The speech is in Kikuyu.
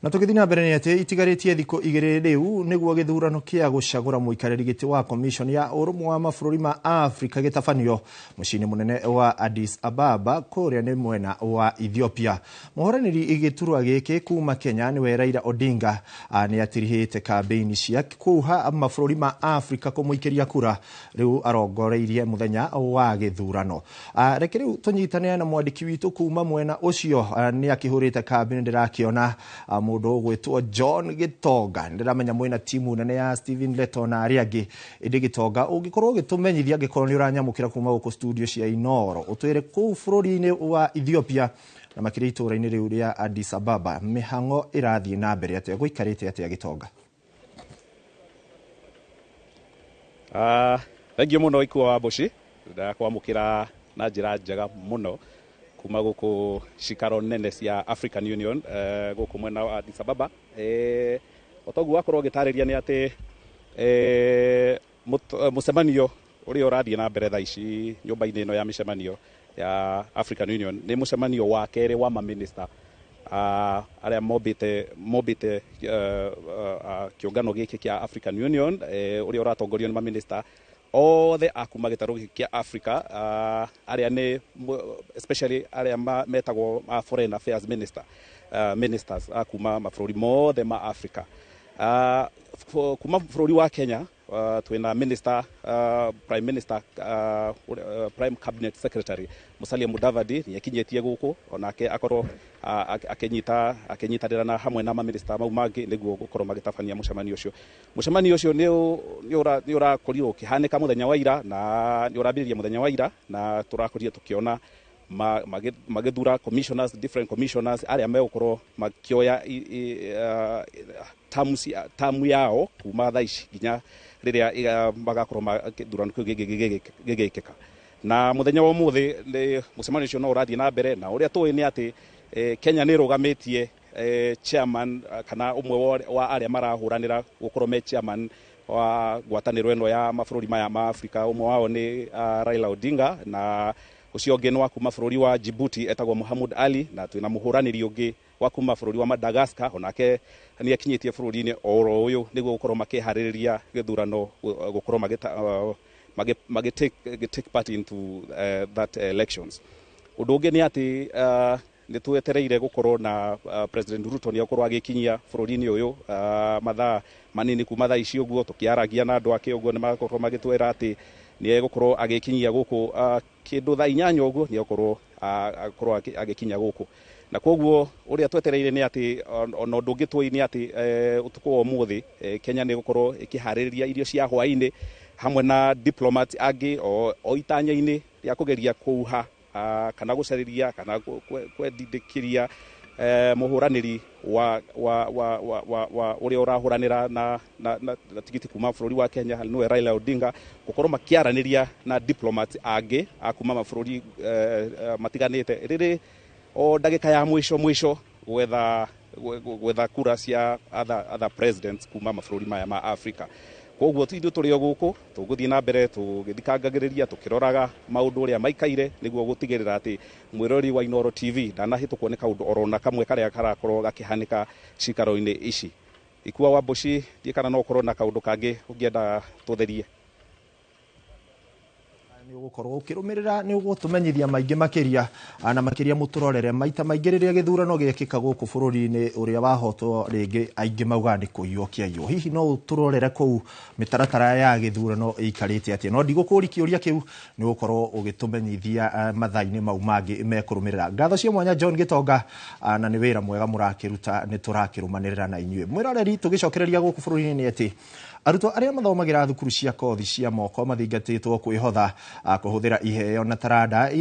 Na tũgĩthiĩ na mbere nĩ atĩ itigarĩtie thikũ 2 rĩu nĩguo gĩthurano kĩa gũcagũra mũikarĩri gĩtĩ wa commission ya ũrũmwe wa mabũrũri ma Afrika gĩtabanio mũciĩ-inĩ mũnene wa Addis Ababa kũrĩa nĩ mwena wa Ethiopia. Mũhũranĩri gĩturwa gĩkĩ kuma Kenya nĩwe Raila Odinga nĩ atirihĩte kambĩini cia kũha mabũrũri ma Afrika kũmũikĩria kura rĩu arongoreirie mũthenya wa gĩthurano. Reke rĩu tũnyitane na mwandĩki witũ kuma mwena ũcio, nĩ akĩhũrĩte kambĩini ndĩrakĩona mũndũ ũgwĩtwo John Gitonga. Ndĩramenya mwĩna timu nene ya Steven Leto na arĩa angĩ, ĩndĩ Gitonga ũngĩkorwo ũgĩtũmenyithia angĩkorwo nĩ ũranyamũkĩra kuma gũkũ studio cia Inooro, ũtwĩre kũu bũrũri-inĩ wa Ethiopia na makĩria itũũra-inĩ rĩu rĩa Addis Ababa mĩhang'o ĩrathiĩ na mbere atĩa, gũikarĩte atĩa Gitonga? Thengiũ mũno Ikua wa Mboci, ndakwamũkĩra na njĩra njega mũno kuma gũkũ cikaro nene cia African Union gũkũ mwena wa Addis Ababa. O toguo wakorwo ũgĩtarĩria nĩ atĩ mũcemanio ũrĩa ũrathiĩ na mbere thaa ici nyũmba-inĩ ĩno ya mĩcemanio ya African Union nĩ mũcemanio wa kerĩ wa maminista arĩa mombĩte kĩũngano gĩkĩ kĩa African Union, ũrĩa ũratongorio nĩ maminista othe a kuma gĩtarũ gĩkĩ kĩa Africa, arĩa nĩ especially arĩa metagwo foreign affairs ministers a kuma mabũrũri mothe ma Africa. Kuma bũrũri wa Kenya twĩna minister, prime minister, prime cabinet secretary Musalia Mudavadi nĩ akinyĩtie gũkũ, onake akorwo akĩnyitanĩra na hamwe na maminista mau mangĩ nĩguo gũkorwo magĩtabania mũcemanio ũcio. Mũcemanio ũcio nĩ ũrakorirwo ũkĩhanĩka mũthenya wa ira na nĩ ũrambĩrĩria mũthenya wa ira, na tũrakorire tũkĩona magĩthura commissioners, different commissioners arĩa megũkorwo makĩoya tamu yao kuma thaa ici nginya rĩrĩa magakorwo gĩthurano kĩu gĩgĩkĩka. Na mũthenya wa ũmũthĩ nĩ mũcemanio ũcio no ũrathiĩ na mbere, na ũrĩa tũĩ nĩ atĩ Kenya nĩ ĩrũgamĩtie chairman kana ũmwe wa arĩa marahũranĩra gũkorwo me chairman wa ngwatanĩro ĩno ya mabũrũri maya ma Afrika. Ũmwe wao nĩ Raila Odinga, na ũcio ũngĩ nĩ wa kuma bũrũri wa Djibouti etagwo Mohamud Ali, na twĩna mũhũranĩri ũngĩ wa kuma bũrũri wa Madagascar, onake nĩ akinyĩtie bũrũri-inĩ oro ũyũ nĩguo gũkorwo makĩharĩrĩria gĩthurano gũkorwo magĩ take part into that elections. Ũndũ ũngĩ nĩ atĩ nĩ twetereire gũkorwo na President Ruto nĩ akorwo agĩkinyia bũrũri-inĩ ũyũ mathaa manini kuma thaa ici ũguo, tũkĩaragia na andũ ake ũguo nĩ makorwo magĩtwĩra atĩ nĩ egũkorwo agĩkinyia gũkũ kĩndũ thaa 8 ũguo nĩ egũkorwo agĩkinya gũkũ. Na koguo ũrĩa twetereire nĩ atĩ ona ũndũ ũngĩ tũĩ nĩ atĩ ũtukũ wa ũmũthĩ Kenya nĩ ĩgũkorwo ĩkĩharĩrĩria irio cia hwaĩ-inĩ hamwe na diplomats angĩ o itanya-inĩ rĩa kũgeria kũuha kana gũcarĩria kana kwendithĩkĩria mũhũranĩri wa ũrĩa ũrahũranĩra na tigiti kuma bũrũri wa Kenya nĩwe Raila Odinga, gũkorwo makĩaranĩria na diplomats angĩ a kuma mabũrũri matiganĩte rĩrĩ o ndagĩka ya mũico mũico gwetha kura cia other presidents kuma mabũrũri maya ma Afrika. Koguo ithuĩ tũrĩ o gũkũ tũgũthiĩ na mbere tũgĩthikangagĩrĩria tũkĩroraga maũndũ ũrĩa maikaire nĩguo gũtigĩrĩra atĩ mwĩroreri wa Inooro TV ndanahĩtũkwo nĩ kaũndũ orona kamwe karĩa karakorwo gakĩhanĩka cikaro-inĩ ici. Ikua wa Mboci, ndiĩ kana no ũkorwo na kaũndũ kangĩ ũngĩenda tũtherie. Nĩ ũgũkorwo ũkĩrũmĩrĩra, nĩ ũgũtũmenyithia maingĩ makĩria na makĩria mũtũrorere maita maingĩ rĩrĩa gĩthurano gĩekĩka gũkũ bũrũri-inĩ ũrĩa wahotwo rĩngĩ aingĩ maugaga nĩ kũiywo kĩaiywo. Hihi no ũtũrorere kũu mĩtaratara ya gĩthurano ĩikarĩte atĩa? No ndigũkũũria kĩũria kĩu, nĩ ũgũkorwo ũgĩtũmenyithia mathaa-inĩ mau mangĩ mekũrũmĩrĩra. Ngatho cia mwanya John Gitonga, na nĩ wĩra mwega mũrakĩruta, nĩ tũrakĩrũmanĩrĩra na inyuĩ. Mwĩroreri, tũgĩcokereria gũkũ bũrũri-inĩ nĩ atĩ arutwo arĩa mathomagĩra thukuru cia kothi cia moko mathingatĩtwo kwĩhotha kũhũthĩra iheo na taranda.